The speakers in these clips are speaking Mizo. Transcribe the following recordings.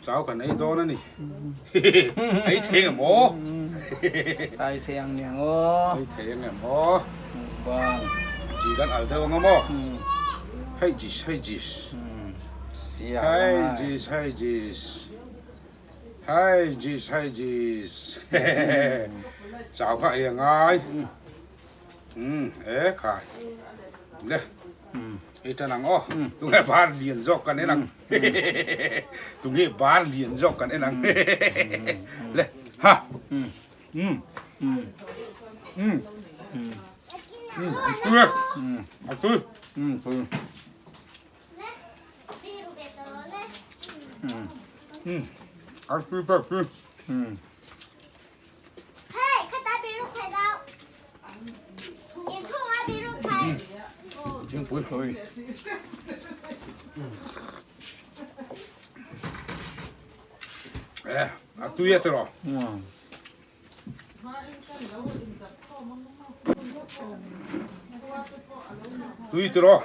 Chau kan ei dawn a ni. Ei thei ang maw? Ei thei ang niang aw. Ei thei ang em aw. Mukbang. Chi kan al deuh ang a maw? Hei jis hei jis. Hei jis hei jis. Hei jis hei jis. Chau kha ei a ngai. E khai. Le. Ei tan ang aw. Tunge bar lian zawk kan en ang. Tunge bar lian zawk kan en ang. Le. Ha. Um. Um. Um. Tui. A tui. Tui. A tui pek tui. Thingpui tui. E, a tui a tiraw. Tui tiraw.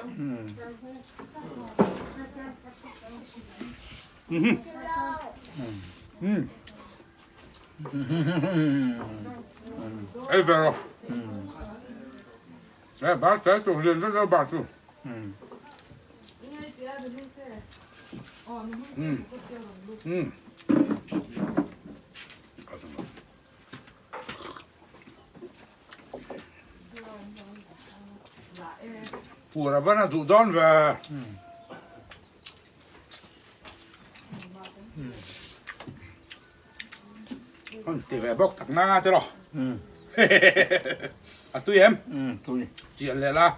Mhm. Mm. Ei ve rawh. E bar tel chu lian deuh deuh bar chu. Mm. Mm. Pura van a duh dawn ve. Hon ti ve bawk tak na te rawh. A tui em? Tui. Chian leh la.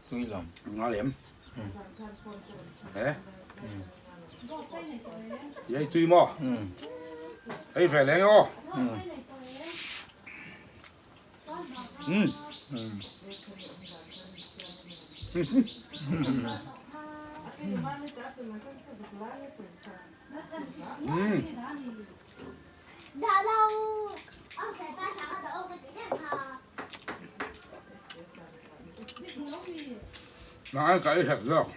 Tui lam. Nga lem. Eh. Ei tui maw? Ei ve leng aw. Nang ai ka ei hek zawk.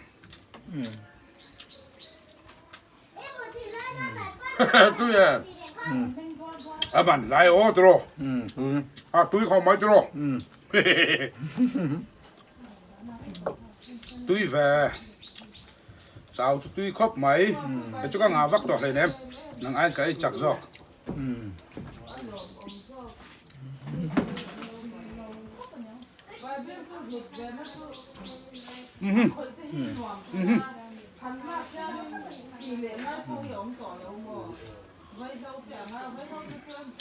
Tui e. A man lai aw tiraw. A tui khawp mai tiraw. Tui ve. Chau chu tui khawp mai. Hei chu ka ngah vak tawh hleinem. Nang ai ka ei chak zawk.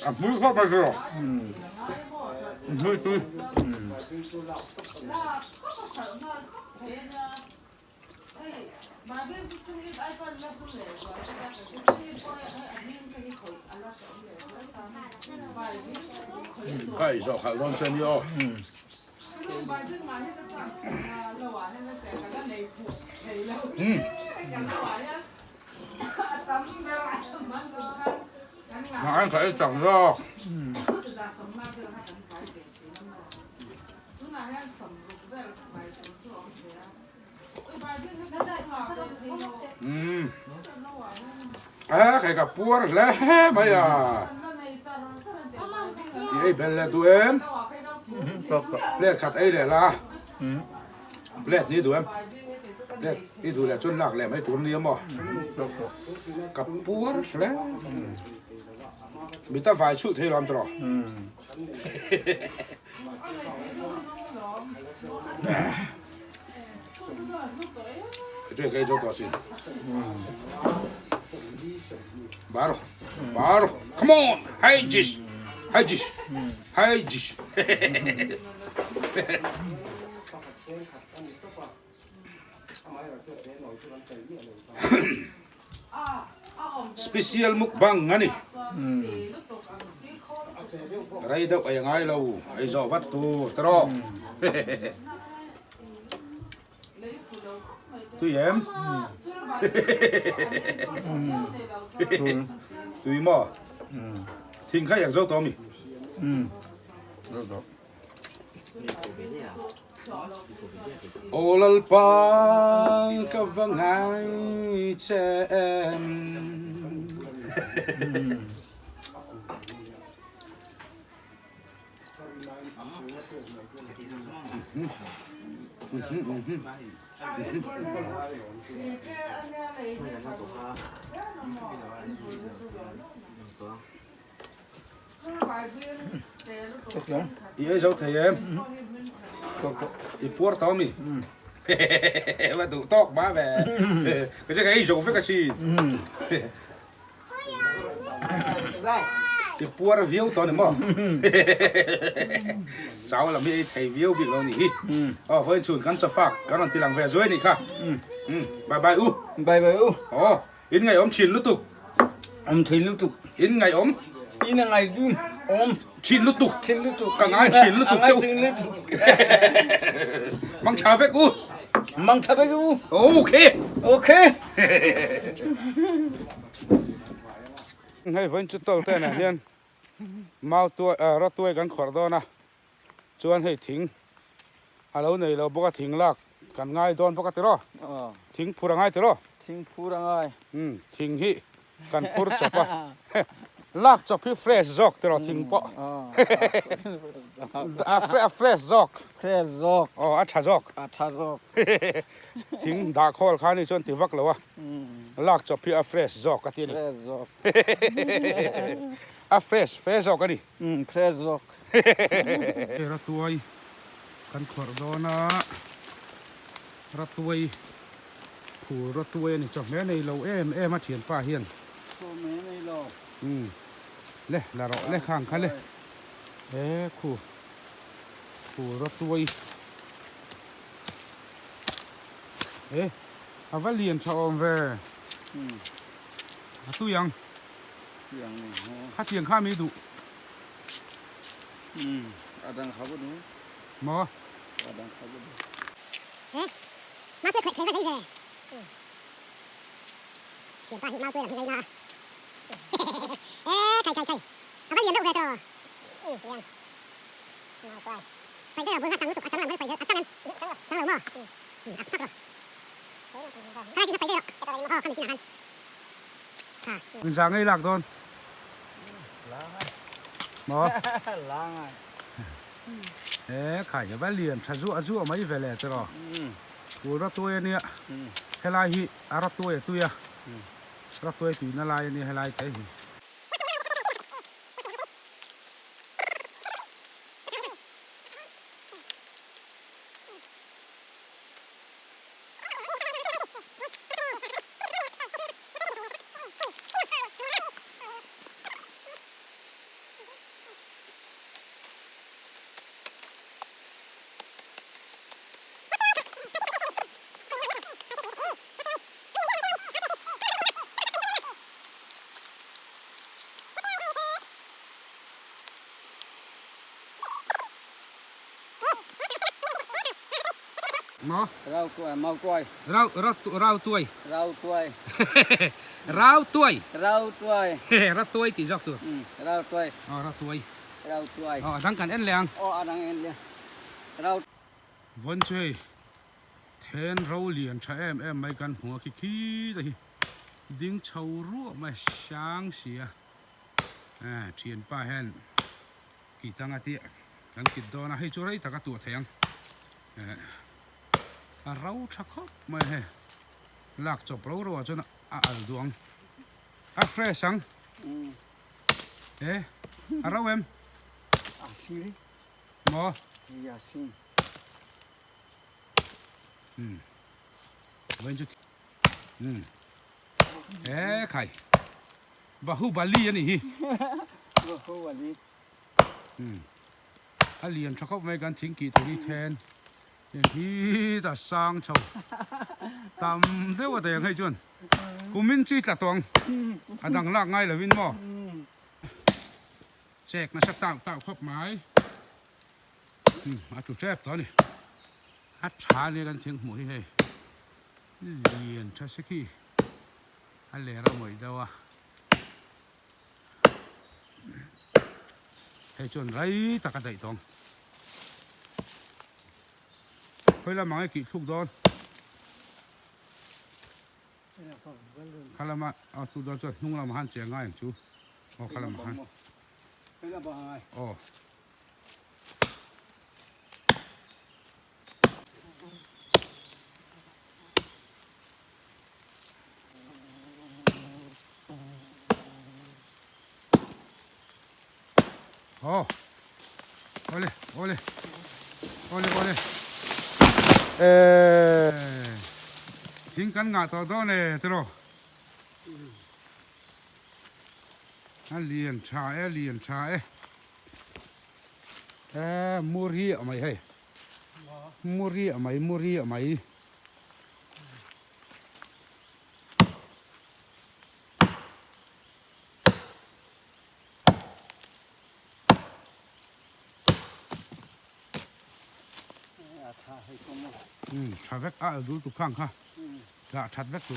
A hmui khawp a zio. Hmui tui. Ka ei zawh khalh dawn che ni aw. Nang ka ei chak zawk. Umm a kei ka puar hle mai a i ei bel leh duh em plate khat ei leh la plate ni duh em plate i duh leh chuan lak leh mai tur nia maw ka puar hle mita vai chhulh thei lo am tawh Baro, baro, come on, hey jish, hey jish, hey jish. Special mukbang a ni. Rei deuh ei ngai lo, ei zawh vat tur te rawh. Tui em? Tui maw? Thing kha yak zo tawh mi? Zo tawh. Aw Lalpa ka va ngai che em. I ei zo thei em? I puar tawh ami? Va duh tawk ma ve. Ka che ka ei zo vek asin. I puar viau tawh ani maw? Chau lam hi ei thei viau bik lo ni hi. Aw vawiin chhun kan chawfak kan rawn ti lang ve zuai ni kha. Bye bye u. Bye bye u. Aw. In ngaihawm thin lutuk. Awm thin lutuk. In ngaihawm. In a ngaihawm awm. Thin lutuk. Thin lutuk. Ka ngai thin lutuk cheu. Mang tha vek u. Mang tha vek u. Okay. Okay. Hei vawiin chu tawlte nen hian mau tuai rawtuai kan khawrh dawn a chuan hei thing a lo nei lo bawk a thing lak kan ngai dawn bawk a tiraw thing phur a ngai tiraw thing phur a ngai um thing hi kan phur chawp a lak chawp hi fresh zawk tiraw thing pawh a fresh zawk fresh zawk aw a tha zawk a tha zawk thing dah khawl kha ni chuan ti vak lo a lak chawp hi a fresh zawk a ti a ni fresh zawk a fresh fe zawk a ni um fresh zawk Ratuai kan khawrh dawn a, Ratuai phul Ratuai a ni chawhmeh nei lo em em a thianpa hian. Chawhmeh nei lo. Umm le la rawh le khang kha le he khu phul Ratuai e a va lian tha awm ve a tui ang. Khatiang kha mi duh. A dang kha bu duh. Maw? A dang kha bu duh. Mau tuai khuaih thei va zei ve. Thianpa hi mau tuai lam hi zei na a. E khai khai khai. A va lian reuh ve tawh. I lian. Mau tuai. Khuaih deuh a bul kha chang lutuk a chang lam kha khuaih a chang em? Chang lo maw? A phak rawh. Khalai chin kha paih daih rawh. Aw khami chinah khan. Za ngei lak dawn. Maw? E khai va lian tha zuah zuah mai ve le tiraw. Phul ratuai ania helai hi a ratuai a tui a ratuai tuina lai ania helai te hi. Maw? Rau tuai, mau tuai. Rau, rau, rau tuai. Rau tuai. Rau tuai. Rau tuai. Ra tuai tih zawk tur. Rau tuai. Aw, ra tuai. Rau tuai. Aw, a dang kan en leh ang. Aw, a dang en leh. Rau. Vawn chu hei then ro lian tha em em mai kan hmu a khi khi te hi ding chho ruah mai hrang sia. Thianpa hian kit anga tih kan kit dawn a, hei chu rei tak a tuah thei ang. A ro tha khawp mai hei lak chawp ro ro ah chuan a al duh ang a fresh ang e a ro em a sing maw a sing um vawiin chu um e khai bahubali a nih hi bahubali um A lian tha khawp mai kan thing kih tur hi then hi ta sang chho tam deuh a tei ang hei chuan kumin chi tla tawng a dang lak ngai lovin maw chek nasa tau tau khawp mai a tlu tep tawh a ni a tha nia kan thing hmuh hi hei lian tha si khi a ler a mawih deuh a. Hei chuan rei tak a daih tawng. Khawi lamah nge kih thluk dawn? Kha lama a thluk dawn chuan hnung lamah khan che ngai ang chu. Aw kha lamah khan. Aw. Aw awle awle awle awle eh thing kan ngah tawh dawn e tiraw a lian tha e lian tha e eh mur hi a mai hei mur hi a mai mur hi a mai. Tha vek a dul tu khang kha lah that vek tu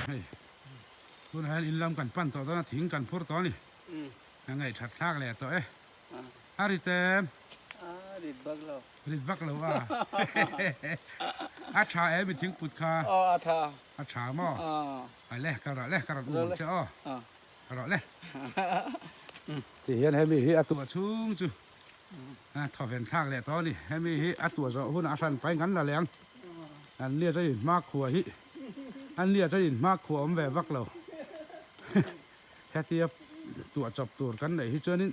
hei tunah hian in lam kan pan tawh dawn a thing kan phur tawh a ni a ngaih that thlak leh tawh e. A rit em? A rit vak lo. Rit vak lo a. A tha em i thingput kha? Aw a tha. A tha maw? Aw. A le ka rawh le ka rawn um che aw. Ka rawh le. Ti hian hemi hi a tuah chhung chu a thawven thlak leh tawh a ni. Hemi hi a tuah zawh hunah a hran pai ngan la leh ang. An nia chuan in hmakhua hi an nia chuan in hmakhua awm ve vak lo. Hetia tuah chawp tur kan neih hi chuanin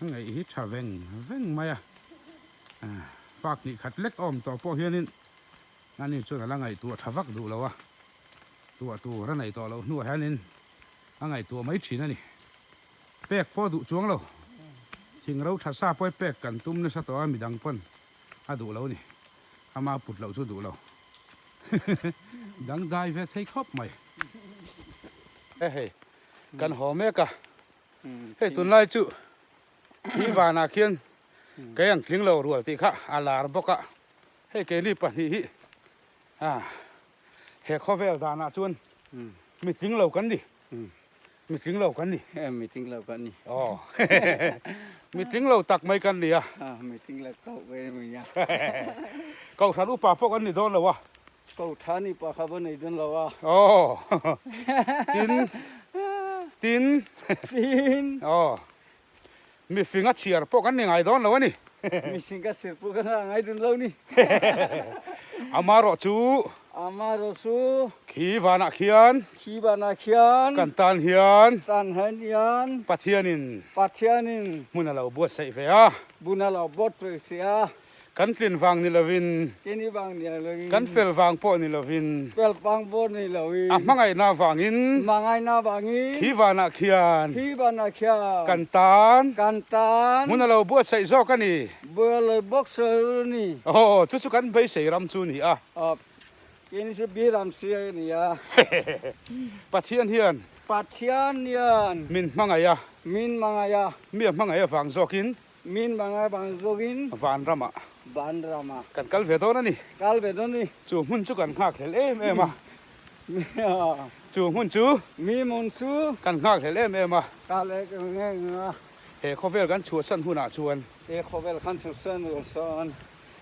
ngaih hi tha veng veng mai a, fak hnih khat lek a awm tawh pawh hianin ani chuan a la ngaihtuah tha vak duh lo a, tuah tur a neih tawh loh hnuah hianin a ngaihtuah mai thin a ni. Pek pawh duh chuang lo, thing ro tha sa pawh hi pek kan tum nasa tawh a, midang pawn a duh lo a ni, ama put loh chu duh lo. Dangdai ve thei khawp mai. He hei kan haw mek a, hei tunlai chu hi vanah khian kei ang tling lo rual tih kha a lar bawk a, hei keini pahnih hi ah he khawvel danah chuan mi tling lo kan ni, mi tling lo kan ni. Mi tling lo kan ni. Aw mi tling lo tak mai kan ni a. Mi tling lo koh ve mai a. Kohhran upa pawh kan ni dawn lo a. Kohhran upa kha va nei dawn lo a. Aw tin tin tin aw mi fing a chhiar pawh kan ni ngai dawn lo a ni. Mi fing a chhiar pawh kan ngai dawn lo ni. Amarawh chu. Amarawh chu. Khi vanah khian. Khi vanah khian. Kan tan hian. Tan hian. Pathianin. Pathianin. Hmun a lo buatsaih ve a. Hmun a lo buatsaih ve a. Kan tlin vang ni lovin. Kini vang ni lovin. Kan fel vang pawh ni lovin. Fel vang pawh ni lovin. A hmangaihna vangin. Hmangaihna vangin. Khi vanah khian. Khi vanah khian. Kan tan. Kan tan. Hmun a lo buatsaih zawk a ni. Buai a lo buatsaih a ni. Aw, chu chu kan beisei ram chu ni a. Aw, kini chu bi ram si a ni a. Pathian hian. Pathian hian. Min hmangaih a. Min hmangaih a. Mi a hmangaih avang zawkin. Min mangai bang zawkin. Vanramah. Vanramah. Kan kal ve dawn a ni. Kal ve dawn a ni. Chu hmun chu kan nghak hlel em em a. Chu hmun chu. Mi hmun chu. Kan nghak hlel em em a. Kal em em a. He khawvel kan chhuahsan hunah chuan. He khawvel kan chhuahsan hunah chuan.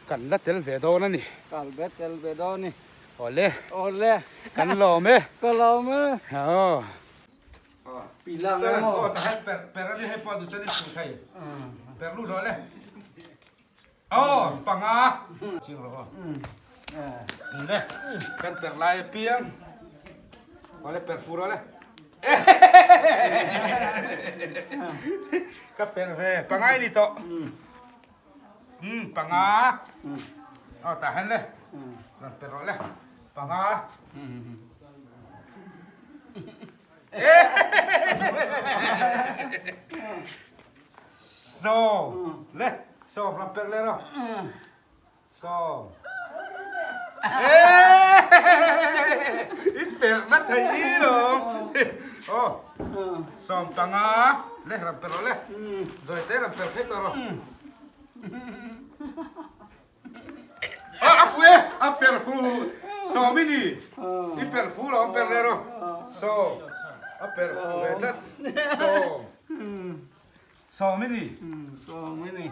Kan la tel ve dawn a ni. Kan la tel ve dawn a ni. Awle. Awle. Kan lawm e. Ka lawm e. Aw. Sawm le sawm ram per le ro sawm in per na thei i lo oh sawm panga le ram per ro le rồi te ram per phei to ro a fu e a per fu sawm i ni i per fu lo per le ro. Sawm. A per fu ve tlat. Sawm. Sawm i ni. Sawm i ni.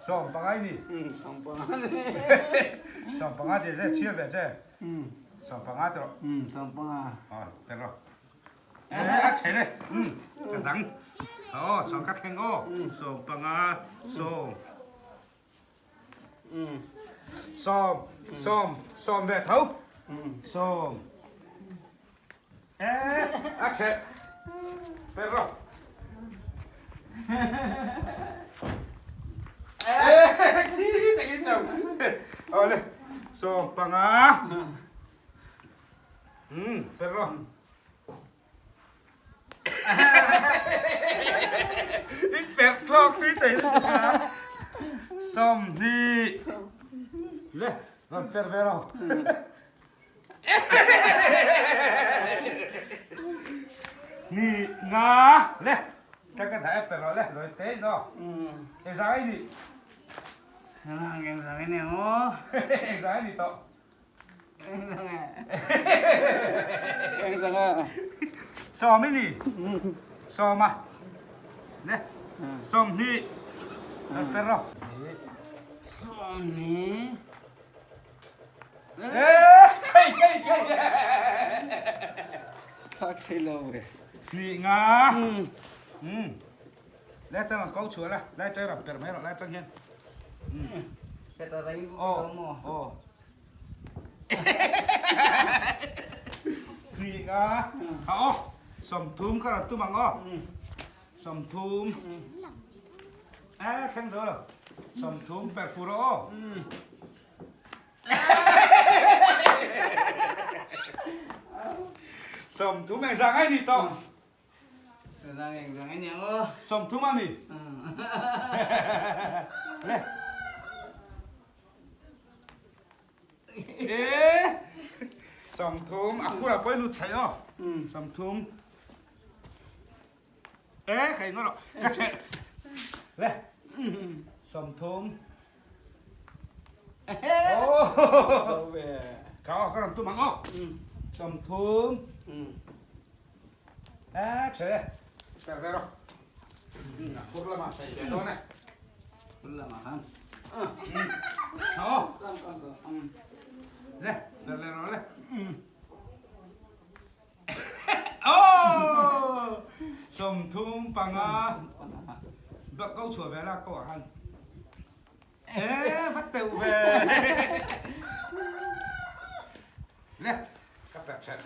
Sawm panga i ni. Sawm panga ni. 15 te che chhiar ve che. 15 te rawh. 15. Aw, per rawh. A chhe le. Ka dang. Aw, sawm ka thleng aw. 15, sawm. Sawm, sawm, sawm ve tho. Sawm. Eh, a chhe. Per rawh. Eh, khi tengin chau. Aw le. 15. Per rawh. I perh thlawk tui thei lutuk a. 20 le rawn perh ve rawh. Ni nga le ka ka dah e perh rawh le zawi te in aw. Engzah ai ni? Engzah ai ni aw? Engzah ai ni tawh? 1 i ni. 1 a. Le. 20. Kan per rawh. 20. Eh, kei kei kei. Thak thei lo ve. Ni nga. Lai tang ko chhuah la. Lai tang ram per mai rawh lai tang hian. Heta rei lo maw? Aw. Ni nga. Ha aw. 30 kha rawn tum ang aw. 30. Eh, thleng zo lo. 30 per fu rawh aw. 30 eng zah ngai ni tawh. 30 a mi. Le. E. 30 a khur a pawih lut thei aw. 30. E kai ngawt rawh. Ka ṭheh. Le. 30. Oh. Ka aw ka rawn tum ang aw. 30. A ṭhe. Per ve rawh. A khur lamah thei ve dawn e. Khur lamah khan. Aw. Le, per le rawh le. Aw! 35. Bak ko chhuah ve la ko ah khan. E, va teuh ve. Le, ka per ṭhet.